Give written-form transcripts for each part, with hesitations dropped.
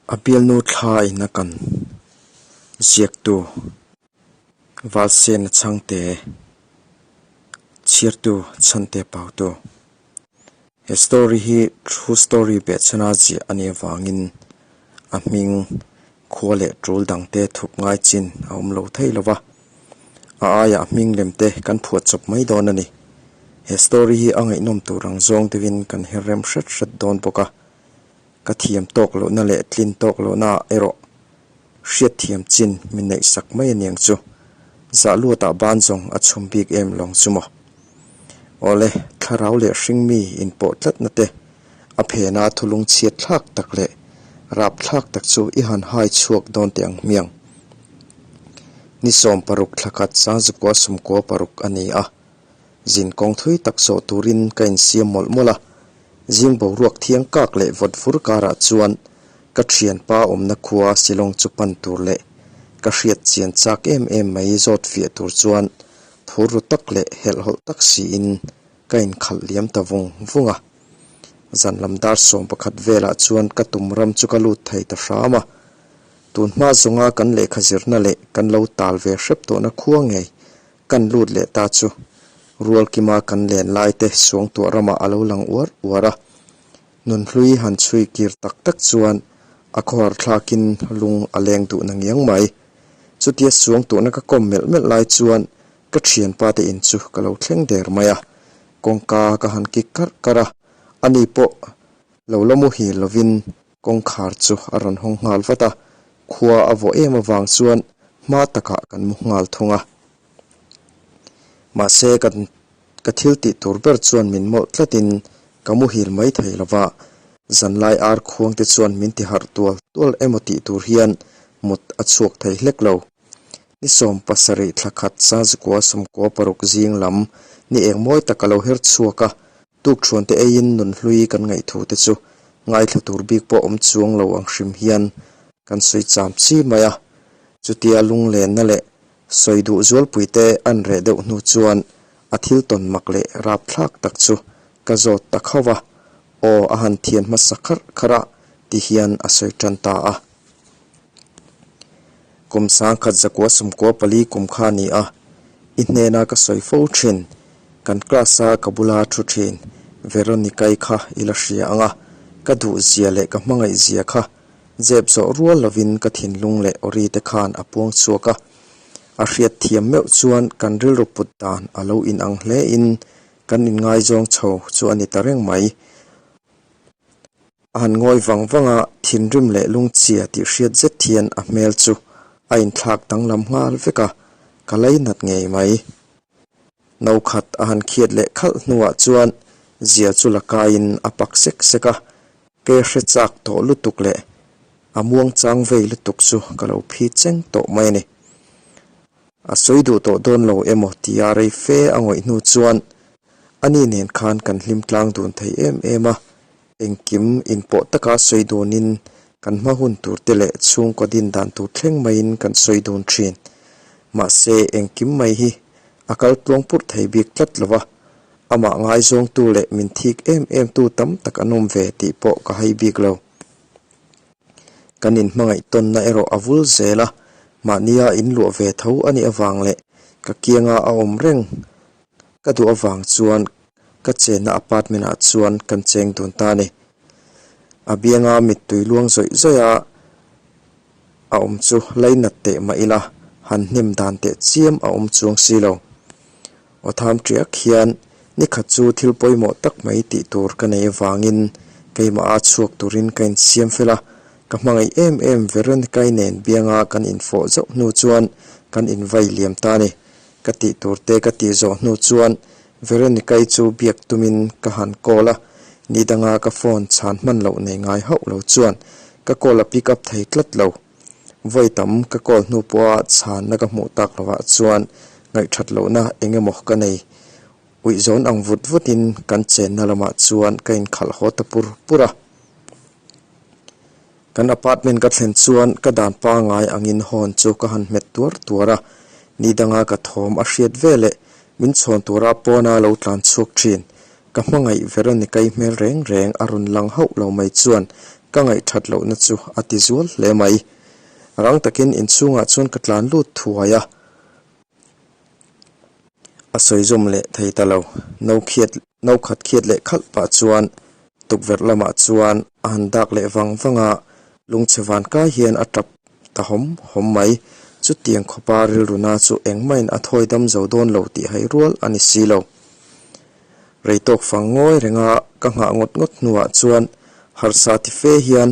A bialnu thla in a kan ziaktu Valsena Chhangte chhiartu Chhante Pautu. He story hi true story behchhana ziah a nih avangin a hming khua leh tul dangte thup ngai chin a awm lo thei lo va, a aiah hming lem te kan phuah chawp mai dawn a ni. He story hi a ngaihnawm tur ang zawng deuhin kan her rem hret hret dawn bawk a. Ka thiam tawk lohna leh tlin tawk lohna ah erawh hriat thiam chin min neih sak mai a niang chu. Zah luatah ban zawng a chhum bik em lawng chu maw? Awle, thlarau leh hringmi inpawh tlatna te, a phena thulung chhiat thlak tak leh rap thlak tak chu i han hai chhuak dawn teh ang hmiang. Ni 16 thla khat sangzukua 16 a ni a. Zin kawng thui tak zawh turin ka insiam mawlh mawlh a, zing boruak thiang kak leh vawt vur karah chuan ka thianpa awmna khua Shillong chu pan tur leh ka hriat chian chak em em mai zawt fiah tur chuan phur ru tak leh helhhawlh tak siin ka inkhalh liam ta vung vung a. Zan lam dar 11 velah chuan ka tum ram chu ka lut thei ta hram a, tun hma zawnga kan lehkha zirna leh kan lo tal ve hrep tawhna khua ngei Kan lut leh ta chu Rualkima kan len lai te suangtuah ramah a lo lang uar uar a. Nunhlui han chhui kir tak tak chuan a khawhar thlakin lung a leng duh na ngiang mai. Chutia suangtuahna ka kawm melh melh lai chuan ka thianpa te in chu ka lo thleng der mai a. Kawngka ka han kik karh karh a, ani pawh lo la muhil lovin Kawngkhar chu a rawn hawng nghal vat a, khua a vawh em avang chuan hma takah kan mu nghal thung a. Mahse kan ka thil tih tur ber chuan min mawlh tlatin ka muhil mai thei lo va, zanlai ar khuang te chuan min ti harh tual tual emaw tih tur hian mut a chhuak thei hlek lo. Ni 17 thla khat sazukua 16 zing lam ni eng mawi tak a lo her chhuak a, Tukṭhuan te eiin nunhlui kan ngaihthu te chu ngaithla tur bik pawh awm chuang lo ang hrim hian kan sawi cham chi mai a. Chutia lunglenna leh sawi duh zualpui te an reh deuh hnu chuan a thil tawn mak leh rapthlak tak chu ka zawt ta khauh a, aw a han thian hmasa kharh kharh a ti hian a sawi tan ta a. Kum 1994 kum kha a ni a, i hnena ka sawi fo thin, kan class-a ka bula thu thin Veronica-i kha i la hria ang a, ka duh zia leh ka hmangaih zia kha zep zawh rual lovin ka thinlung leh awri te khan a puang chhuak a. A hriat thiam meuh chuan kan rilru put dan a lo inang hle in kan inngaizawng chho chu a ni ta reng mai. A han ngawi vang vang a, thinrim leh lungchhia tih hriat zet hian a hmel chu a inthlak danglam nghal vek a, ka lainat ngei mai. No khat a han khiat leh khalh hnuah chuan zia chu la kaiin a pak sek sek a, ke hre chak tawh lutuk leh a muang chang vei lutuk chu ka lo phi cheng tawh mai a ni. A sawi duh tawh dawn lo emaw tia rei fe a ngawih hnu chuan ani nen khan kan hlim tlang dun thei em em a, Engkim inpawh taka sawi dunin kan hma hun tur te leh chhungkaw din dan tur thleng maiin kan sawi dun thin. Mahse, engkim mai hi a kal tluang purh thei bik tlat lo va, amah ngaizawngtu leh min thik em em tu tam tak an awm ve tih pawh ka hai bik lo. Kan inhmangaih tawnna erawh a vul zel a, mahnia inluah ve tho a nih avang leh ka kianga a awm reng ka duh avang chuan Ka chenna apartment ah chuan kan cheng dun ta a ni. A bianga mittui luang zawih zawih a a awm chu lainat teh mah ila han hnem dan teh chiam a awm chuang si lo. Aw tham tiak hian nikhat chu thil pawimawh tak mai tih tur ka nei avangin keimah a chhuak turin ka insiam fel a, ka hmangaih em em Veronica-i nen bianga kan infawh zauh hnu chuan kan invai liam ta a ni. Ka tih tur te ka tih zawh hnu chuan Veronica-i chu biak tumin ka han call a, ni danga ka phone chhan hman loh nei ngai hauh lo chuan ka call a pick up thei tlat lo. Vawi tam ka call hnu pawha chhanna ka hmuh tak lovah chuan ngaihthat lohna eng emaw ka nei. Uih zawn ang vut vutin kan chenna lamah chuan ka inkhalh haw ta pur pur a. Kan apartment ka thlen chuan ka dan pangai angin horn chu ka han hmet tuar tuar a, ni danga ka thawm a hriat veleh min chhawn tura pawna lo tlan chhuak thin. Ka hmangaih Veronica-i hmel reng reng a rawn lang hauh lo mai chuan ka ngaihthat lohna chu a ti zual hle mai. Rang takin inchhungah chuan ka tlan lut thuai a. A sawi zawm leh thei ta lo. No khiat no khat khiat leh khalh pah chuan tukverh lamah chuan a han dak leh vang vang a, lungchhe van kai hian a tap ta hawm hawm mai. Chutiang khawpa rilruna chu engmahin a thawi dam zo dawn lo tih hai rual a ni si lo. Rei tawk fang ngawi renga ka nghah ngawt ngawt hnuah chuan harsa ti fe hian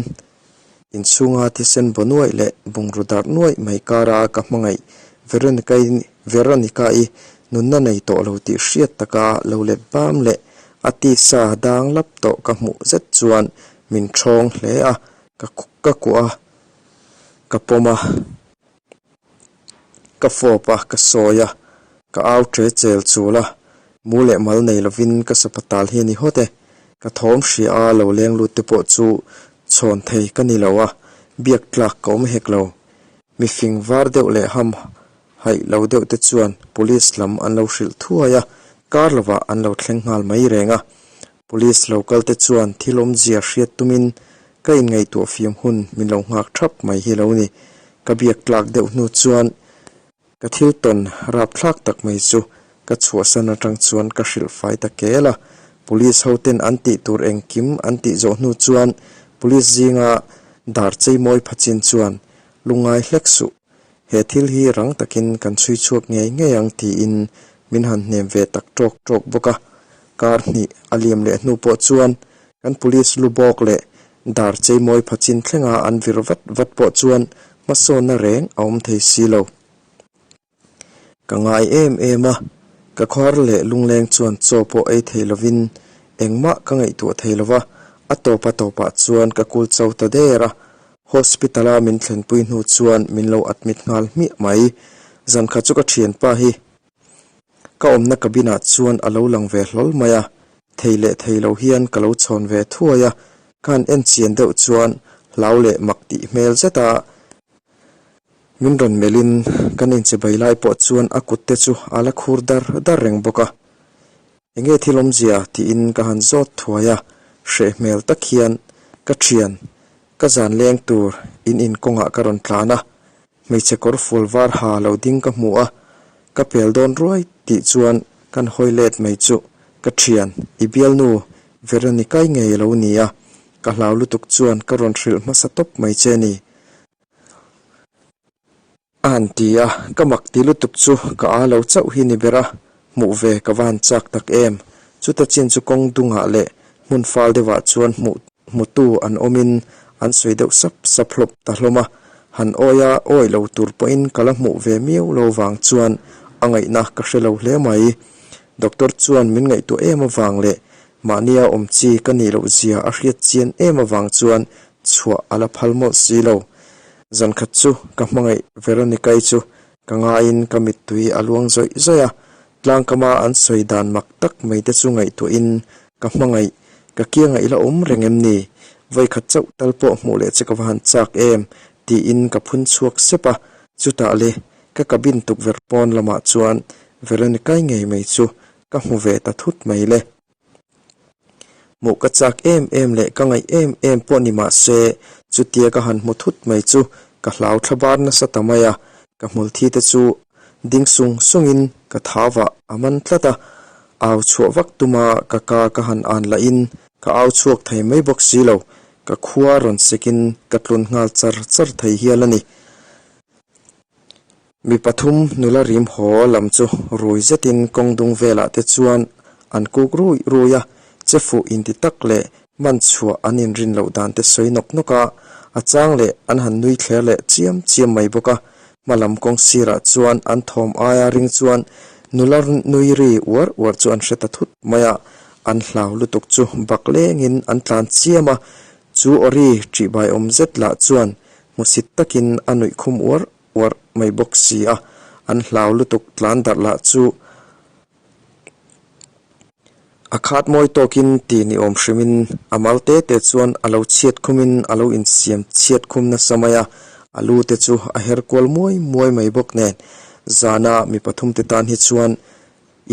inchhunga thisen baw nuaih leh bungraw darh nuaih mai kara ka hmangaih Veronica-i Veronica-i nunna nei tawh lo tih hriat taka lo let bam leh a tisa dang lap tawh ka hmuh zet chuan min ṭhawng hle a, ka ka kuah a, ka pawm a, ka fawp a, ka sawi a, ka au ṭe chel chul a, mu leh mal nei lovin ka sapatal hi a ni hawt e. Ka thawm hria a lo leng lut te pawh chu chhawn thei ka ni lo a, biak tlak ka awm hek lo. Mi fing var deuh leh ham haih lo deuh te chuan police lam an lo hrilh thuai a, kar lovah an lo thleng nghal mai reng a. Police lo kal te chuan thil awmzia hriat tumin ka inngaihtuah fiam hun min lo nghak thap mai hi lo ni. Ka biak tlak deuh hnu chuan ka thil tawn rapthlak tak mai chu ka chhuahsan atang chuan ka hrilh fai ta kel a. Police ho ten an tih tur engkim an tih zawh hnu chuan police zinga dar cheimawi phachin chuan lungngai hlek suh. He thil hi rang takin kan chhui chhuak ngei ngei ang tiin min han hnem ve tak tawk tawk bawk a. Kar hnih a liam leh hnu pawh chuan kan police lu bawk leh dar cheimawi phachin thlenga an vir vat vat pawh chuan hmasawnna reng a awm thei si lo. Ka ngai em em a, ka khawhar leh lungleng chuan chaw pawh ei thei lovin engmah ka ngaihtuah thei lo va, a tawp a tawpah chuan ka kul cho ta der a, hospital a min thlenpui hnu chuan min lo admit nghal hmiah mai. Zankhat chu ka thianpa hi ka awmna cabin ah chuan a lo lang ve hlawl mai a, thei leh thei lo hian ka lo chhawn ve thuai a, ka han en chian deuh chuan hlau leh mak tih hmel zet a, Min rawn melhin kan inchibai lai pawh chuan a kut te chu a la khur dar dar reng bawk a. Enge thil awmzia tiin ka han zawt thuai a, hreh hmel tak hian ka thian, ka zan leng tur in in kawngah ka rawn tlan a, hmeichhe kawr fual var ha lo ding ka hmu a, ka pel dawn ruai tih chuan kan hawi let mai chu ka thian, i bialnu Veronica-i ngei a lo ni a, ka hlau lutuk chuan ka rawn hrilh hmasa tawp mai che ni. A han ti a, ka mak ti lutuk chu ka a lo chauh hi ni ber a, hmuh ve ka va han chak tak em. Chuta chin chu kawng dungah leh hmun fal deuhah chuan hmuh hmutu an awmin an sawi deuh sap sap hlawp ta hlawm a, han awi a awi lo tur pawhin ka la hmuh ve miau lo vang chuan a ngaihna ka hre lo hle mai. Doctor chuan min ngaihtuah em avang leh mahnia awm chi ka nih loh zia a hriat chian em avang chuan chhuah a la phal mawlh si lo. Zan khat chu ka hmangaih Veronica-i chu ka ngaiin ka mittui a luang zawih zawih a, tlangkama an sawi dan mak tak mai te chu ngaihtuahin ka hmangaih, ka kiangah i la awm reng em ni? Vawikhat chauh tal pawh hmuh leh che ka va han chak em? tiin ka phun chhuak sep a, chutah le ka cabin tukverh pawn lamah chuan Veronica-i ngei mai chu ka hmu ve ta thut mai le. Hmuh ka chak em em leh ka ngaih em em pawh ni mah se, chutia ka han hmu thut mai chu ka hlau thla bar nasa ta mai a, ka hmulthi te chu ding sung sungin ka thavah a man tlat a, au chhuah vak tuma ka ka ka han an lahin ka au chhuak thei mai bawk si lo, ka khua rawn sekin ka tlun nghal char char thei hial a ni. Mi pathum nula rim haw lam chu rui zetin kawng dung velah te chuan an kuk rui rui a, che fuh inti tak leh man chhuah an inrin loh dan te sawi nawk nawk a, a chang leh an han nui thler leh chiam chiam mai bawk a. Hma lam kawng sirah chuan an thawm aia ring chuan nula nui ri uar uar chu an hre ta thut mai a, an hlau lutuk chu bak lengin an tlan chiam a, chu aw ri ṭihbaiawm zet lah chuan hmusit takin a nuih khum uar uarh mai bawk si a, an hlau lutuk tlan darh lah chu a khat mawi tawkin ti ni awm hrimin a mal te te chuan a lo chhiat khumin a lo insiam chhiat khum nasa mai a, a lu te chu a her kual muai muai mai bawk nen zana mi pathum te tan hi chuan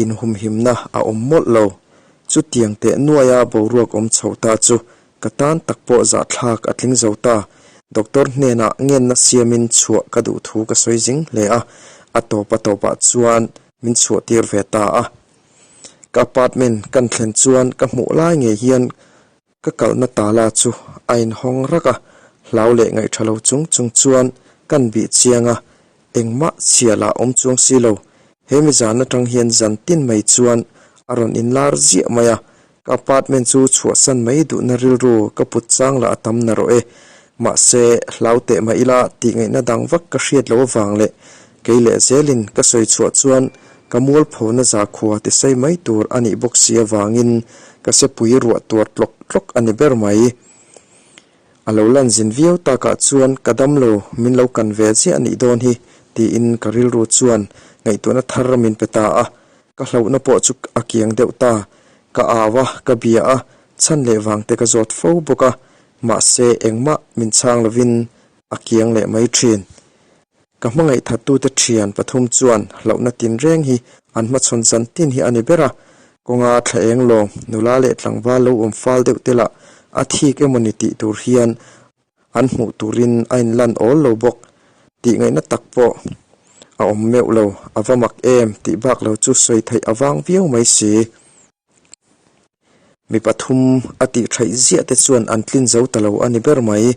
inhumhimna a awm mawlh lo. Chutiang teh nuaia boruak awm chho ta chu. Ka tan tak pawh zahthlak a tling zo ta. Doctor hnenah ngenna siamin chhuah ka duh thu ka sawi zing hle a, a tawp a tawpah chuan min chhuah tir ve ta a. Ka apartment kan thlen chuan ka hmuh lai ngei hian Ka kalhna tala chu a inhawng rak a, hlau leh ngaihṭha lo chung chung chuan kan bih chiang a, engmah chhia lah awm chuang si lo. He mi zan aṭang hian zan tin mai chuan a rawn inlar ziah mai a, ka apartment chu chhuahsan mai duhna rilru ka put chang lah a tam narawh e. Mahse, hlau teh mah ila tih ngaihna dang vak ka hriat loh avang leh kei leh zelin ka sawi chhuah chuan ka mualphona zakhua tisai mai tur a nih bawk si avangin ka sepui ruah tuar tlawk tlawk a ni ber mai. A lo lan zin viau takah chuan ka damlo min lo kan ve chiah a nih dawn hi tiin ka rilru chuan ngaihtuahna thar min pe ta a, ka hlauhna pawh chu a kiang deuh ta. Ka au a, ka bia a, chhan leh vangte ka zawt fo bawk a, mahse engmah min chhang lovin a kiang leh mai thin. Ka hmangaih thattute thian pathum chuan hlauhna tinreng hi an hmachhawn zan tin hi a ni ber a, kawnga thla eng lawm, nula leh tlangval lo awm fal deuh te lah a thik emaw ni tih tur hian an hmuh turin a inlan awl lo bawk. Tih ngaihna tak pawh a awm meuh lo, a va mak em tih bak lo chu sawi theih a vang viau mai si. Mi pathum a tih theih ziah te chuan an tlin zo ta lo a ni ber mai.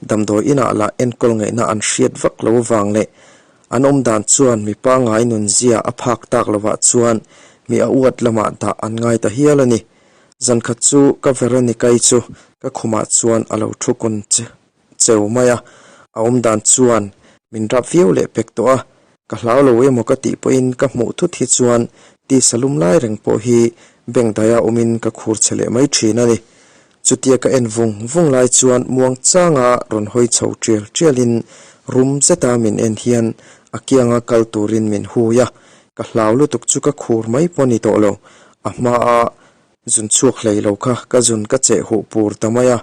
Damdawi inah lah enkawl ngaihna an hriat vak lo vang leh an awm dan chuan mi pangngai nunzia a phak tak lovah chuan mi a uat lamah dah an ngai ta hial a ni. Zankhat chu ka Veronica-i chu ka khumah chuan a lo thu kun cheu mai a, a awm dan chuan min rap viau leh pek tawh a, ka hlau lo emaw ka tih pawhin ka hmuh thut hi chuan tisa lum lai reng pawh hi bank daia awmin ka khur che leh mai thin a ni. Chutia ka en vung vung lai chuan muang changa rawn hawi chho tial tialin rum zeta min en hian a kianga kal turin min hui a, ka hlau lutuk chu ka khur mai pawh ni tawh lo, a hmaa Zun chhuak hlei lo kha ka zun ka cheh huh pur ta mai a,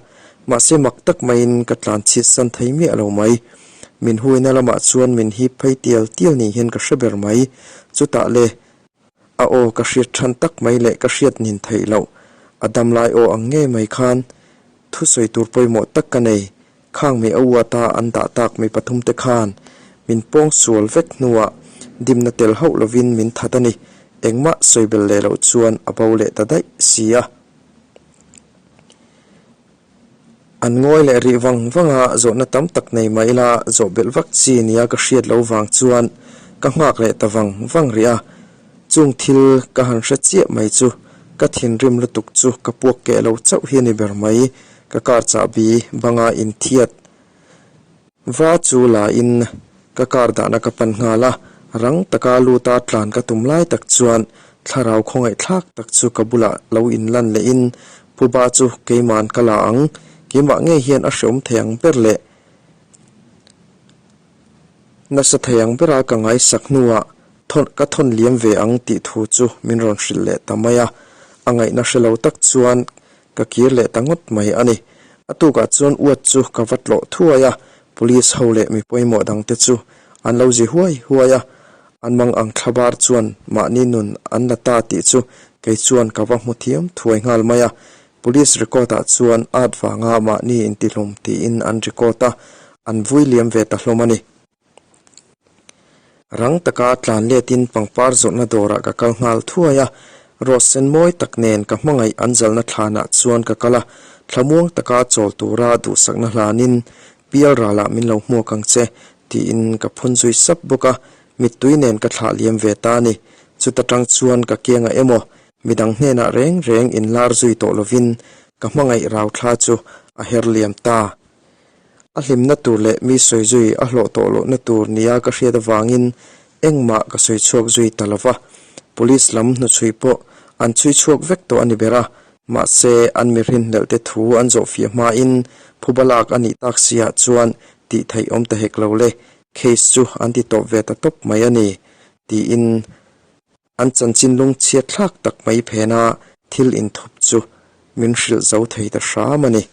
mahse mak tak maiin ka tlan chhiat san thei miah lo mai. Min huaina lamah chuan min hip phei tial tial ni hian ka hre ber mai. Chutah le, a aw ka hriat than tak mai leh ka hriat nin theih loh, a damlai aw ang ngei mai khan thusawi tur pawimawh tak ka nei. Khang mi a uata an dah tak mi pathumte khan min pawng sual vek hnuah dimna tel hauh lovin min that a ni. Engmah sawi bel leh loh chuan a bo leh ta daih si a. An ngawi leh rih vang vang a, zawhna tam tak nei mah ila zawh belh vak chi nia ka hriat lo vang chuan ka nghak leh ta vang vang rih a. Chung thil ka han hre chiah mai chu ka thinrim lutuk chu ka puak keh lo chauh hi a ni ber mai. Ka car chahbi banga inthiat va chu la in ka car dahna ka pan nghal a, rang taka luta tlan ka tum lai tak chuan thlarau khawngaih thlak tak chu ka bulah lo inlan leh in Phuba chu keiman ka la ang, keimah ngei hian a hreawm thei ang ber leh nasa thei ang bera ka ngaisak hnuah thawn ka thawn liam ve ang tih thu chu min rawn hrilh leh ta mai a, a ngaihna hre lo tak chuan Ka kir leh ta ngawt mai a ni. A tukah chuan uat chu ka va tlawh thuai a, police ho leh mi pawimawh dangte chu an lo zi huai huai a, an mang ang thlabar chuan mahni nun an la ta tih chu kei chuan ka va hmu thiam thuai nghal mai a. Police record ah chuan at vanga mahni intihlum tiin an record a, an vui liam ve ta hlawm a ni. Rang taka tlan letin pangpar zawrhna dawrah ka kal nghal thuai a, rose sen mawi tak nen ka hmangaih an zalna thlanah chuan ka kal a, thlamuang taka chawl tura duhsakna hlanin pial ralah min lo hmuak ang che tiin ka phun zui sap bawk a, mittui nen ka thlah liam ve ta a ni. Chuta tang chuan ka kiangah emaw midang hnenah reng reng inlar zui tawh lovin ka hmangaih rauthla chu a her liam ta. A hlimna tur leh mi sawi zui a hlawh tawh lohna tur nia ka hriat avangin engmah ka sawi chhuak zui ta lo va. Police lam hnuchhui pawh an chhui chhuak vek tawh a ni ber a, mahse an mi rinhlelh te thu an zawh fiah hmain phuba lak a nih tak siah chuan tih theih awm ta hek lo le, case chu an ti tawp ve ta tawp mai a ni, tiin an chanchin lungchhiat thlak tak mai phena thil inthup chu min hrilh zo thei ta hram a ni.